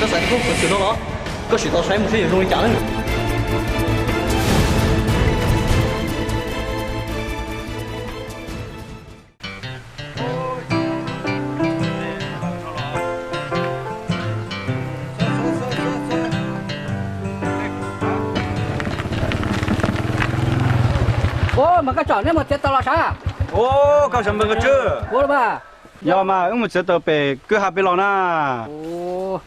Koj xav tuaj pov xwm no los? Koj sim tos saib mus seb yuav zoo li cas na. Ua, mas koj tsom, neb mus txiav taws los sav? Ua, koj sawv npawg Nkauj Tswb. Ua, yog mas wb mus txiav taws pem kwj ha pem los na. Ua,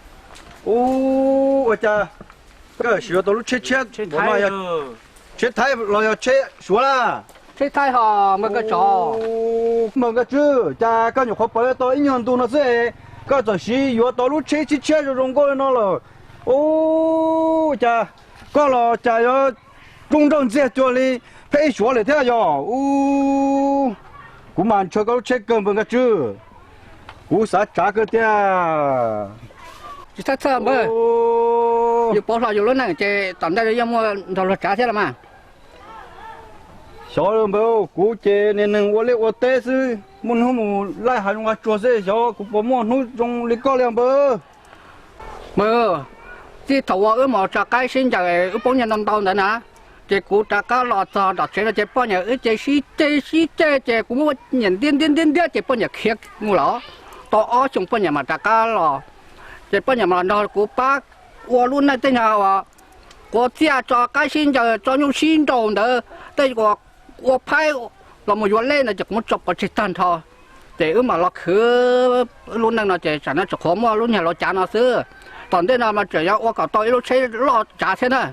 ua cas koj sim yuav tau lub tsheb tshiab, tsheb Thaib los yog tsheb Suav na? Tsheb Thaib ho npawg Nkauj Tswb. Npawg Nkauj Tswb, cas koj nyuam qhuav pawv tau ib nyuag ntu no xwb, koj txawm sim yuav tau lub tsheb tshiab tshiab zoo zoo nkauj li no lawm. Ua, cas koj los cas yuav coob nraug ntxiag cuag li pheb ib Suav lawm thiab yog? Ua, kuv mas ntshaw koj lub tsheb kawg npawg Nkauj Tswb. Kuv xav tsav kawg tiag. Tsis txhob txhawj npawg, yus pauv hlo yus lub neej ces tom ntej yog muaj nrog luag tsav thiab los mas. Xyov npawg, kuv ces niag neeg ua liaj ua teb xwb, muaj hnub mus laij hav zoov hav tsuag xwb, xyov kuv puas muaj hnub zoo li koj li npawg. Npawg, txij thaum uas wb mus tso qaib sib ncaws wb poob nyiaj ntau ntau ntawd na, ces kuv rov qab los txog nram tsev no ces poj niam wb ces sib ceg sib ceg ces kuv muab poj niam ntiab ntiab ntiab ntiab ces poj niam khiav mus lawm. Tau ob xyoos poj niam mam rov qab los, ces poj niam mam los nrog kuv pab ua lub neej tej nyuag uas quav txiaj, tso qaib sib ncaws, tso nyuj sib nraus ntawd, tej uas ua phaib los mus yuav lej ntawd ces kuv muab tso pov tseg tag nrho. Ces wb mam los khwv wb lub neej no ces tsam no tseem qhuav muaj lub nyuag lov cav no xwb. Tom ntej no mas tseem yuav ua kom tau ib lub tsheb loj tsav thiab na.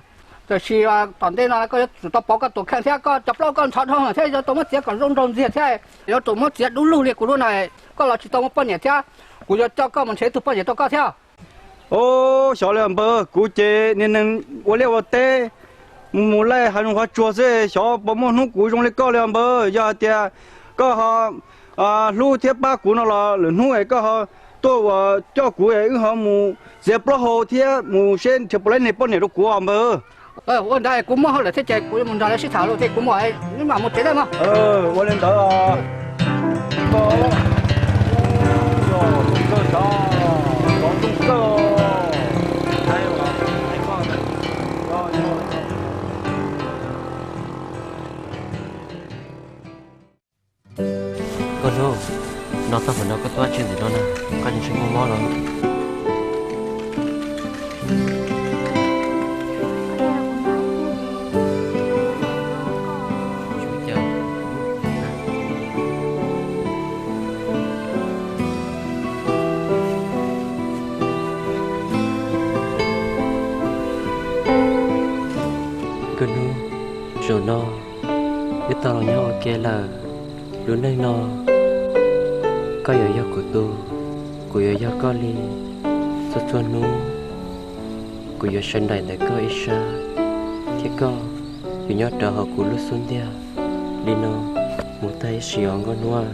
Tiam sis tom ntej no koj yuav tsum tau pauv koj tus kheej thiab, koj cov plaub koj ntshav dhau thiab, yuav tau muab txiav kom zoo nraug ntxiag thiab, yuav tsum muab txiav dub lug li kuv lub no, koj los tsis tau muaj poj niam thiab, kuv yuav coj koj mus nrhiav ib tug poj niam rau koj thiab. Ua, xyov li npawg, kuv ces niag neeg ua liaj ua teb, mus laij hav zoov hav tsuag xwb, xyov puas muaj hnub kuv zoo li koj li npawg. Yog hais tias koj ho hlub thiab pab kuv no los lwm hnub es koj ho tuaj uas coj kuv es wb ho mus txiav plaub hau thiab mus seb nrhiav puas laib niag poj niam rau kuv os npawg. Ua ntawd kuv muaj hauj lwm thiab ces kuv mus nrog lawv sib tham lus thiab kuv mam, wb mam mus tsev tau mog. Ua li ntawd os. Koj, koj, koj, Nkauj Hnub, no txog qhov no koj tuaj tsis ntxim no na, koj tsis ntshe muaj mob los? Nkauj Hnub, zaum no wb tau los nyob ua ke lawm. Lub neej no koj yuav yog kuv tus, kuv yuav yog koj li. Txhua txhua hnub kuv yuav sawv nraim ntawm koj ib sab, thiab koj yuav nyob rawv hauv kuv lub xub ntiag li no mus tag ib sim os Nkauj Hnub.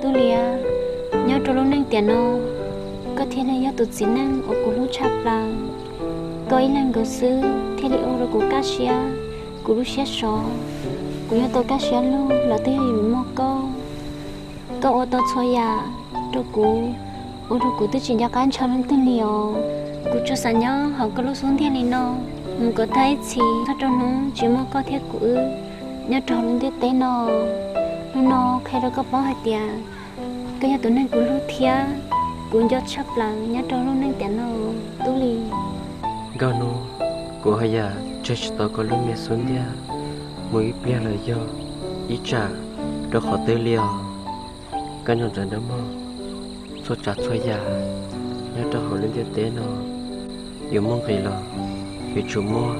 Tub Liab, nyob rau lub neej tiam no, koj thiaj li yog tus txiv neej uas kuv hlub tshaj plaws. Koj ib leeg nkaus xwb thiaj li ua rau kuv kaj siab, kuv lub siab sov. Kuv yog tau kaj siab lug los twb yog vim muaj koj. Koj ua tau txhua yam rau kuv, ua rau kuv twb tsis nco qab ntshaw leej twg li os. Kuv tsuas xav nyob hauv koj lub xub ntiag li no mus kom tag ib txhis, txog rau hnub tsis muaj koj thiab kuv wb nyob rau hauv lub ntiaj teb no. Hnub no qhia rau koj paub hais tias koj yog tus neeg kuv hlub thiab kuv nco tshaj plaws nyob rau lub neej tiam no, Tub Lis. Nkauj Hnub, kuv haj yam tseg tsis tau koj lub me xub ntiag mus ib pliag lawm yog ib tsam rau qhov twg li os. Koj nco ntsoov nawb mog, txhua tsav txhua yam nyob rau hauv lub ntiaj teb no yuav muaj nqis los yuav tsum muaj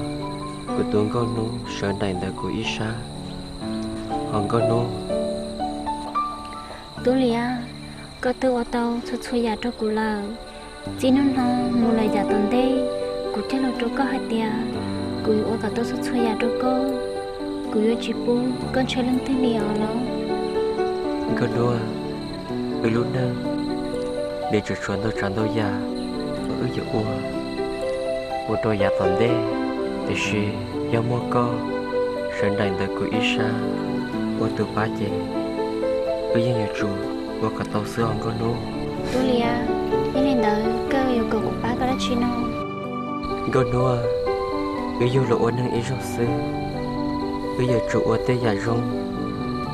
kuv tus Nkauj Hnub sawv nraim ntawm kuv ib sab. Ho Nkauj Hnub. Tub Liab, koj twb ua tau txhua txhua yam rau kuv lawm. Txij hnub no mus lawm yav tom ntej, kuv cog lus rau koj hais tias kuv yuav ua kom tau txhua txhua yam rau koj. Kuv yuav tsis pub koj ntshaw leej twg li os los. Nkauj Hnub, wb lub neej nws tseem tshuav ntau tsav ntau yam uas wb yuav ua mus rau yav tom ntej, tiam sis yog muaj koj sawv nraim ntawm kuv ib sab ua tus pab ces wb yeej yuav tsum ua kom tau xwb os Nkauj Hnub. Tub Liab, yog li ntawd koj yuav kom kuv pab koj Tsis no. Nkauj Hnub, wb yug los ua neeg ib zaug xwb, wb yuav tsum ua tej yam zoo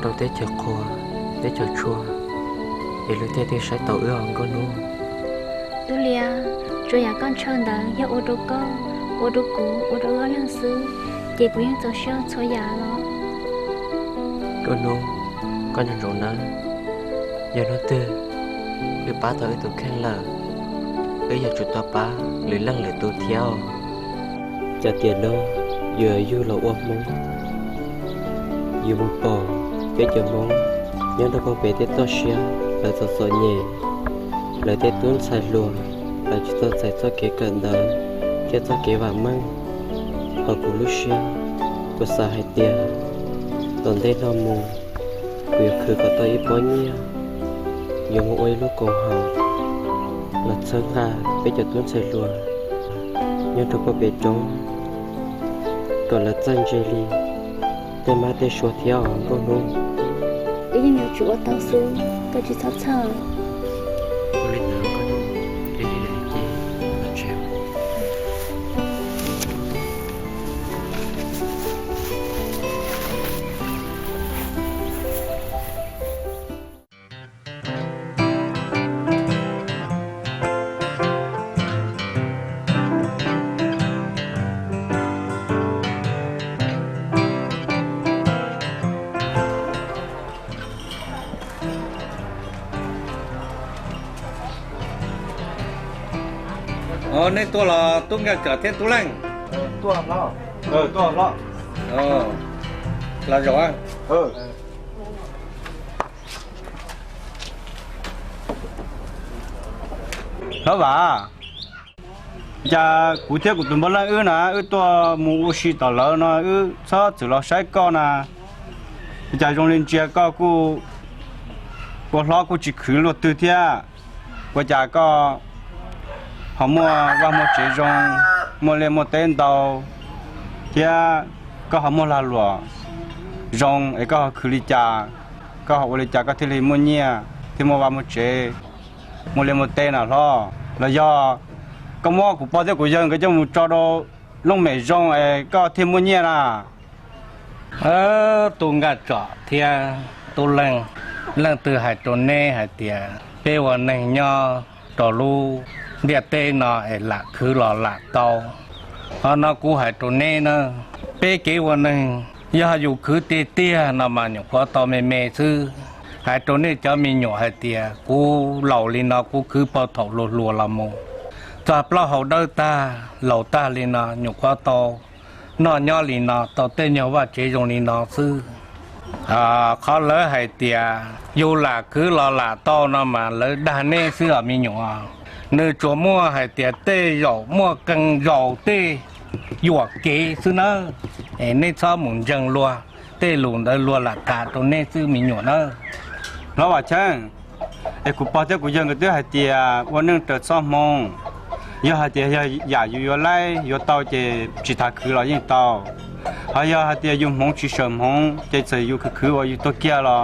rau teb chaws qhua, teb chaws tshua, es luag tej thiaj saib taus wb os Nkauj Hnub. Tub Liab, tsuas yam koj ntshaw ntawd yog ua rau koj, ua rau kuv, ua rau ob leeg xwb, ces kuv yeej txaus siab txhua yam los. Nkauj Hnub, koj nco ntsoov nawb, yog hnub twg wb pab tau wb tus kheej lawm, wb yuav tsum tau pab lwm leej lwm tus thiab os. Cas tiam no yuav yug los ua Hmoob, yus mus pom peb cov Hmoob nyob rau puag pem tej toj siab, lawv txom txom nyem, lawv tej tub ntxhais hluas, lawv tsis tau txais txoj kev kawm ntawv thiab txoj kev vam meej. Ho kuv lub siab, kuv xav hais tias tom ntej no mus, kuv yuav khwv kom tau ib pob nyiaj, yuav mus ua ib lub koom haum los txhawb nqa peb cov tub ntxhais hluas nyob rau puag pem roob, kom lawv txawj ntse li tej mab tej sua thiab os Nkauj Hnub. Wb yeej yuav tsum ua tau xwb, koj tsis txhob txhawj. Nej tuaj los Tub Nkaj Tsom thiab Tub Leej? Los zaum. Hlob Vam, cas kuv thiab kuv tus npawg Leej wb na, wb tuaj mus ua si tom lawv no, wb txhob txwm los saib koj na. Cas zoo li ntsia koj kuj ua hlob kuj tsis khwv luaj twg thiab, ua cas koj ho muaj vaj muaj tsev zoo, muaj liaj muaj teb ntau, thiab koj ho muaj lag luam zoo es koj ho khwv li cas, koj ho ua li cas koj thiaj li muaj nyiaj thiab muaj vaj muaj tsev, muaj liaj muaj teb na hlob? Los yog koj muab kuv pog thiab kuv yawg nkawd coj mus tso rau looj mem zoo es koj thiaj muaj nyiaj na? Tub Nkaj Tsom thiab Tub Leej, leej twg hais rau neb hais tias peb ua neeg nyob rau lub ntiaj teb no es lam khwv los lam tau? Ho no kuv hais rau neb na, peb kev ua neeg yog yus khwv tiag tiag no mas nyuam qhuav tau me me xwb. Hais rau nej cov me nyuam hais tias kuv laus li no kuv khwv puag thaum hluas hluas los mus, txog plaub hau dawb tag laus tag li no nyuam qhuav tau noj nyob li no, tau tej nyuag vaj tsev zoo li no xwb. Qhov lawv hais tias yus lam khwv los lam tau no mas lawv dag neb xwb os me nyuam. Nws tsuas muaj hais tias tej zaum muaj qee zaus tej yuam kev xwb nawb. Es neb txhob mus ntseeg luag tej lus ntawd, luag lam tham rau neb xwb me nyuam nawb. Hlob Vam Cheeb, es kuv pog thiab kuv yawg nkawd twb hais tias ua neej raws txoj hmoo, yog hais tias yog yam yus yuav laib yuav tau ces tsis tas khwv los yeej tau. Ho yog hais tias yus hmoov tsis sawm hmoov ces txawm yus khwv khwv uas yus tuag kiag los